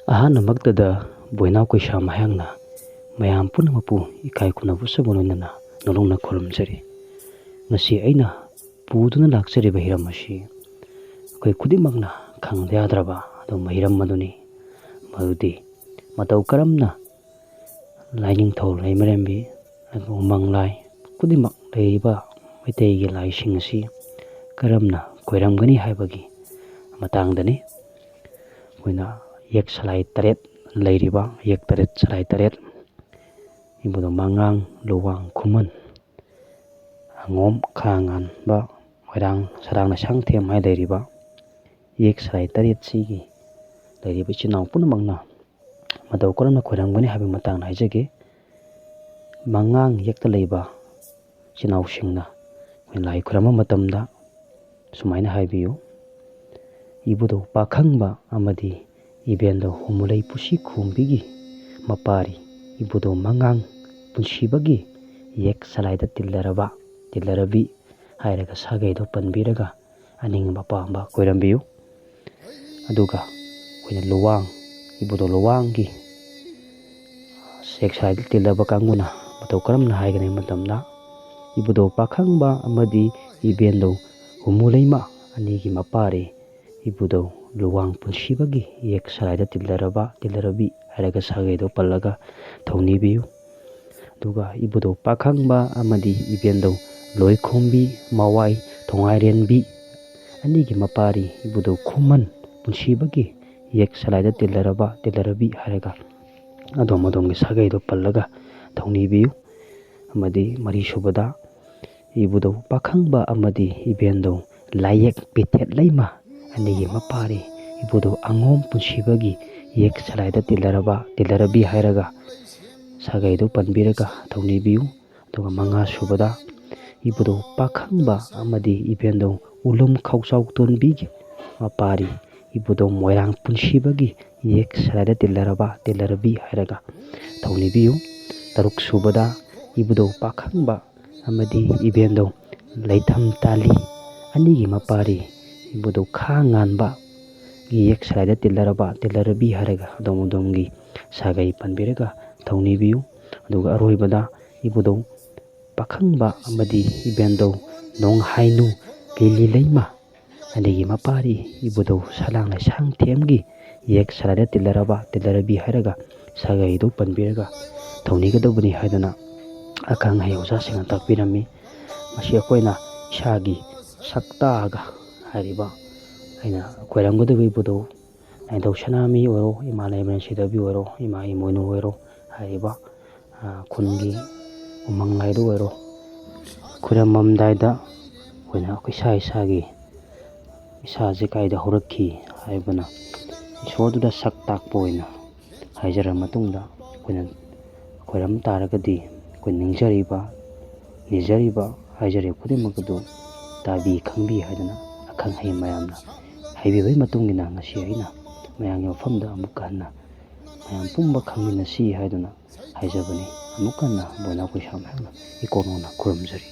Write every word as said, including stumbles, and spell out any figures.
ꯑꯍꯥꯟꯕꯃꯛꯇꯗ ꯕꯣꯏꯅꯥꯎ ꯀꯩꯁꯥ ꯃꯍꯥꯛꯅ ꯃꯌꯥꯝ ꯄꯨꯝꯅꯃꯛꯄꯨ ꯏꯀꯥꯏ ꯈꯨꯝꯅꯕ ꯎꯠꯆꯕ ꯂꯣꯏꯅꯅ ꯅꯣꯂꯨꯛꯅ ꯈꯨꯔꯨꯝꯖꯔꯤ꯫ ꯉꯁꯤ ꯑꯩꯅ ꯄꯨꯗꯨꯅ ꯂꯥꯛꯆꯔꯤꯕ ꯍꯤꯔꯝ ꯑꯁꯤ ꯑꯩꯈꯣꯏ ꯈꯨꯗꯤꯡꯃꯛꯅ ꯈꯪꯗ ꯌꯥꯗ꯭ꯔꯕ ꯑꯗꯨꯒꯨꯝꯕ ꯍꯤꯔꯝ ꯑꯗꯨꯅꯤ꯫ ꯃꯗꯨꯗꯤ ꯃꯇꯧ ꯀꯔꯝꯅ ꯂꯥꯏꯅꯤꯡꯊꯧ ꯂꯩꯃꯔꯦꯝꯕꯤ, ꯑꯗꯨꯒ ꯎꯃꯪ ꯂꯥꯏ ꯈꯨꯗꯤꯡꯃꯛ ꯂꯩꯔꯤꯕ ꯃꯩꯇꯩꯒꯤ ꯂꯥꯏꯁꯤꯡ ꯑꯁꯤ ꯀꯔꯝꯅ ꯈꯣꯏꯔꯝꯒꯅꯤ ꯍꯥꯏꯕꯒꯤ ꯃꯇꯥꯡꯗꯅꯤ꯫ ꯑꯩꯈꯣꯏꯅ ꯌꯦꯛ ꯁꯂꯥꯏ ꯇꯔꯦꯠ ꯂꯩꯔꯤꯕ, ꯌꯦꯛ ꯇꯔꯦꯠ ꯁꯂꯥꯏ ꯇꯔꯦꯠ, ꯏꯕꯨꯙꯧ ꯃꯉꯥꯡ, ꯂꯨꯋꯥꯡ, ꯈꯨꯃꯟ, ꯑꯉꯣꯝ, ꯈꯥ ꯉꯥꯟꯕ, ꯃꯣꯏꯔꯥꯡ, ꯁꯔꯥꯡ, ꯂꯩꯁꯥꯡꯊꯦꯝ ꯍꯥꯏ ꯂꯩꯔꯤꯕ ꯌꯦꯛ ꯁꯂꯥꯏ ꯇꯔꯦꯠꯁꯤꯒꯤ ꯂꯩꯔꯤꯕ ꯏꯆꯤꯟ ꯏꯅꯥꯎ ꯄꯨꯝꯅꯃꯛꯅ ꯃꯇꯧ ꯀꯔꯝꯅ ꯈꯣꯏꯔꯝꯒꯅꯤ ꯍꯥꯏꯕꯒꯤ ꯃꯇꯥꯡꯗ ꯍꯥꯏꯖꯒꯦ꯫ ꯃꯉꯥꯡ ꯌꯦꯛꯇ ꯂꯩꯕ ꯏꯆꯤꯟ ꯏꯅꯥꯎꯁꯤꯡꯅ ꯑꯩꯈꯣꯏ ꯂꯥꯏ ꯈꯣꯏꯔꯝꯕ ꯃꯇꯝꯗ ꯁꯨꯃꯥꯏꯅ ꯍꯥꯏꯕꯤꯌꯨ: "ꯏꯕꯨꯙꯧ ꯄꯥꯈꯪꯕ ꯑꯃꯗꯤ ꯏꯕꯦꯟꯗꯧ ꯍꯨꯝꯃꯨꯂꯩ ꯄꯨꯟꯁꯤ ꯈꯣꯝꯕꯤꯒꯤ ꯃꯄꯥꯔꯤ ꯏꯕꯨꯙꯧ ꯃꯉꯥꯡ ꯄꯨꯟꯁꯤꯕꯒꯤ ꯌꯦꯛ ꯁꯂꯥꯏꯗ ꯇꯤꯜꯂꯔꯕ, ꯇꯤꯜꯂꯔꯕꯤ" ꯍꯥꯏꯔꯒ ꯁꯥꯒꯩꯗꯣ ꯄꯟꯕꯤꯔꯒ ꯑꯅꯤꯡꯕ ꯑꯄꯥꯝꯕ ꯈꯣꯏꯔꯝꯕꯤꯌꯨ꯫ ꯑꯗꯨꯒ ꯑꯩꯈꯣꯏꯅ ꯂꯨꯋꯥꯡ, ꯏꯕꯨꯙꯧ ꯂꯨꯋꯥꯡꯒꯤ ꯌꯦꯛ ꯁꯂꯥꯏꯗ ꯇꯤꯜꯂꯕ ꯀꯥꯡꯕꯨꯅ ꯃꯇꯧ ꯀꯔꯝꯅ ꯍꯥꯏꯒꯅꯤ ꯍꯥꯏꯕ ꯃꯇꯝꯗ, "ꯏꯕꯨꯙꯧ ꯄꯥꯈꯪꯕ ꯑꯃꯗꯤ ꯏꯕꯦꯟꯗꯧ ꯍꯨꯝꯃꯨꯂꯩꯃ ꯑꯅꯤꯒꯤ ꯃꯄꯥꯔꯤ ꯏꯕꯨꯙꯧ ꯂꯨꯋꯥꯡ ꯄꯨꯟꯁꯤꯕꯒꯤ ꯌꯦꯛ ꯁꯂꯥꯏꯗ ꯇꯤꯜꯂꯔꯕ, ꯇꯤꯜꯂꯔꯕꯤ" ꯍꯥꯏꯔꯒ ꯁꯥꯒꯩꯗꯣ ꯄꯜꯂꯒ ꯊꯧꯅꯤꯕꯤꯌꯨ꯫ ꯑꯗꯨꯒ ꯏꯕꯨꯙꯧ ꯄꯥꯈꯪꯕ ꯑꯃꯗꯤ ꯏꯕꯦꯟꯗꯧ ꯂꯣꯏꯈꯣꯝꯕꯤ, ꯃꯋꯥꯏ, ꯊꯣꯡꯉꯥꯏꯔꯦꯟꯕꯤ ꯑꯅꯤꯒꯤ ꯃꯄꯥꯔꯤ ꯏꯕꯨꯙꯧ ꯈꯨꯃꯟ ꯄꯨꯟꯁꯤꯕꯒꯤ ꯌꯦꯛ ꯁꯂꯥꯏꯗ ꯇꯤꯜꯂꯔꯕ, ꯇꯤꯜꯂꯔꯕꯤ ꯍꯥꯏꯔꯒ ꯑꯗꯣꯝ ꯑꯗꯣꯝꯒꯤ ꯁꯥꯒꯩꯗꯣ ꯄꯜꯂꯒ ꯊꯧꯅꯤꯕꯤꯌꯨ꯫ ꯑꯃꯗꯤ ꯃꯔꯤꯁꯨꯕꯗ ꯏꯕꯨꯙꯧ ꯄꯥꯈꯪꯕ ꯑꯃꯗꯤ ꯏꯕꯦꯟꯗꯧ ꯂꯥꯏꯌꯦꯛ ꯄꯤꯊꯦꯠ ꯂꯩꯃ ꯑꯅꯤꯒꯤ ꯃꯄꯥꯔꯤ ꯏꯕꯨꯙꯧ ꯑꯉꯣꯝ ꯄꯨꯟꯁꯤꯕꯒꯤ ꯌꯦꯛ ꯁꯂꯥꯏꯗ ꯇꯤꯜꯂꯔꯕ, ꯇꯤꯜꯂꯔꯕꯤ ꯍꯥꯏꯔꯒ ꯁꯥꯒꯩꯗꯨ ꯄꯟꯕꯤꯔꯒ ꯊꯧꯅꯤꯕꯤꯌꯨ꯫ ꯑꯗꯨꯒ ꯃꯉꯥ ꯁꯨꯕꯗ ꯏꯕꯨꯙꯧ ꯄꯥꯈꯪꯕ ꯑꯃꯗꯤ ꯏꯕꯦꯟꯗꯧ ꯎꯂꯨꯝ ꯈꯧꯆꯥꯎ ꯇꯣꯟꯕꯤꯒꯤ ꯃꯄꯥꯔꯤ ꯏꯕꯨꯙꯧ ꯃꯣꯏꯔꯥꯡ ꯄꯨꯟꯁꯤꯕꯒꯤ ꯌꯦꯛ ꯁꯂꯥꯏꯗ ꯇꯤꯜꯂꯔꯕ, ꯇꯤꯜꯂꯔꯕꯤ ꯍꯥꯏꯔꯒ ꯊꯧꯅꯤꯕꯤꯌꯨ꯫ ꯇꯔꯨꯛ ꯁꯨꯕꯗ ꯏꯕꯨꯙꯧ ꯄꯥꯈꯪꯕ ꯑꯃꯗꯤ ꯏꯕꯦꯟꯗꯧ ꯂꯩꯊꯝ ꯇꯥꯂꯤ ꯑꯅꯤꯒꯤ ꯃꯄꯥꯔꯤ ꯏꯕꯨꯙꯧ ꯈꯥ ꯉꯥꯟꯕ ꯌꯦꯛ ꯁꯂꯥꯏꯗ ꯇꯤꯜꯂꯔꯕ, ꯇꯤꯜꯂꯔꯕꯤ ꯍꯥꯏꯔꯒ ꯑꯗꯣꯝ ꯑꯗꯣꯝꯒꯤ ꯁꯥꯒꯩ ꯄꯟꯕꯤꯔꯒ ꯊꯧꯅꯤꯕꯤꯌꯨ꯫ ꯑꯗꯨꯒ ꯑꯔꯣꯏꯕꯗ ꯏꯕꯨꯙꯧ ꯄꯥꯈꯪꯕ ꯑꯃꯗꯤ ꯏꯕꯦꯟꯗꯧ ꯅꯣꯡꯍꯥꯏꯅꯨ ꯂꯤꯂꯤ ꯂꯩꯃ ꯑꯅꯤꯒꯤ ꯃꯄꯥꯔꯤ ꯏꯕꯨꯙꯧ ꯁꯂꯥꯡ ꯂꯩꯁꯥꯡꯊꯦꯝꯒꯤ ꯌꯦꯛ ꯁꯂꯥꯏꯗ ꯇꯤꯜꯂꯔꯕ, ꯇꯤꯜꯂꯔꯕꯤ ꯍꯥꯏꯔꯒ ꯁꯥꯒꯩꯗꯨ ꯄꯟꯕꯤꯔꯒ ꯊꯧꯅꯤꯒꯗꯧꯕꯅꯤ ꯍꯥꯏꯗꯨꯅ ꯑꯈꯪ ꯑꯍꯩ ꯑꯣꯖꯥꯁꯤꯡꯅ ꯇꯥꯛꯄꯤꯔꯝꯃꯤ꯫ ꯃꯁꯤ ꯑꯩꯈꯣꯏꯅ ꯏꯁꯥꯒꯤ ꯁꯛ ꯇꯥꯛꯑꯒ ꯍꯥꯏꯔꯤꯕ ꯑꯩꯅ ꯈꯣꯏꯔꯝꯒꯗꯧꯔꯤꯕꯗꯨ ꯅꯥꯏꯊꯧ ꯁꯅꯥꯃꯍꯤ ꯑꯣꯏꯔꯣ, ꯏꯃꯥ ꯂꯩꯃꯔꯦꯟ ꯁꯤꯗꯕꯤ ꯑꯣꯏꯔꯣ, ꯏꯃꯥ ꯏꯃꯣꯏꯅꯨ ꯑꯣꯏꯔꯣ, ꯍꯥꯏꯔꯤꯕ, ꯑ, ꯈꯨꯟꯒꯤ ꯎꯃꯪ ꯂꯥꯏꯗ ꯑꯣꯏꯔꯣ, ꯈꯣꯏꯔꯝꯃꯝꯗꯥꯏꯗ ꯑꯩꯈꯣꯏꯅ ꯑꯩꯈꯣꯏ ꯏꯁꯥ ꯏꯁꯥꯒꯤ ꯏꯁꯥꯁꯦ ꯀꯥꯏꯗ ꯍꯧꯔꯛꯈꯤ ꯍꯥꯏꯕꯅ ꯏꯁꯣꯔꯗꯨꯗ ꯁꯛ ꯇꯥꯛꯄ ꯑꯣꯏꯅ ꯍꯥꯏꯖꯔ ꯃꯇꯨꯡꯗ ꯑꯩꯈꯣꯏꯅ ꯈꯣꯏꯔꯝ ꯇꯥꯔꯒꯗꯤ ꯑꯩꯈꯣꯏ ꯅꯤꯡꯖꯔꯤꯕ, ꯅꯤꯖꯔꯤꯕ, ꯍꯥꯏꯖꯔꯤꯕ ꯈꯨꯗꯤꯡꯃꯛ ꯑꯗꯨ ꯇꯥꯕꯤ ꯈꯪꯕꯤ ꯍꯥꯏꯗꯅ ꯑꯈꯪ ꯑꯍꯩ ꯃꯌꯥꯝꯅ ꯍꯥꯏꯕꯤꯕꯒꯤ ꯃꯇꯨꯡ ꯏꯟꯅ ꯉꯁꯤ ꯑꯩꯅ ꯃꯌꯥꯝꯒꯤ ꯃꯐꯝꯗ ꯑꯃꯨꯛꯀ ꯍꯟꯅ ꯃꯌꯥꯝ ꯄꯨꯝꯕ ꯈꯪꯃꯤꯟꯅꯁꯤ ꯍꯥꯏꯗꯨꯅ ꯍꯥꯏꯖꯕꯅꯤ꯫ ꯑꯃꯨꯛ ꯍꯟꯅ ꯕꯣꯏꯅꯥꯎ ꯀꯩꯁꯥꯝ ꯍꯥꯏꯅ ꯏꯀꯣꯟ ꯀꯣꯟꯅ ꯈꯨꯔꯨꯝꯖꯔꯤ꯫